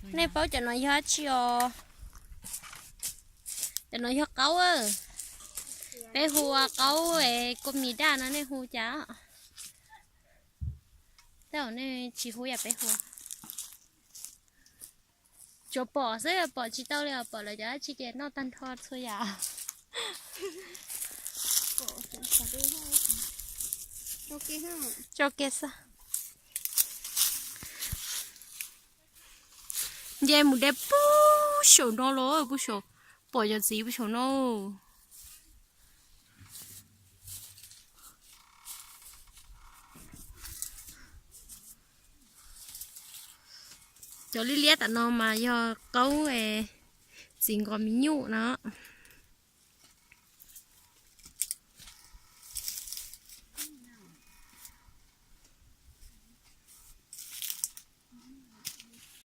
Nej paub cov no yog dab tsi os? Cov no yog qaub. Peb hu ua qaub es kua mis daj no, nej hu cas? Tej zaum nej tsis hu yam peb hu. Tsuas pom xwb, pom tsis tau li os, pom lawv cov dab tsi ces noj tag nrho txhua yam. Tso kiag xwb. Nce mus de puag saum no los, puag saum, pom cov txiv puag saum no. Cov liab liab tam no mas yog qaub, txiv nqos me nyuj no.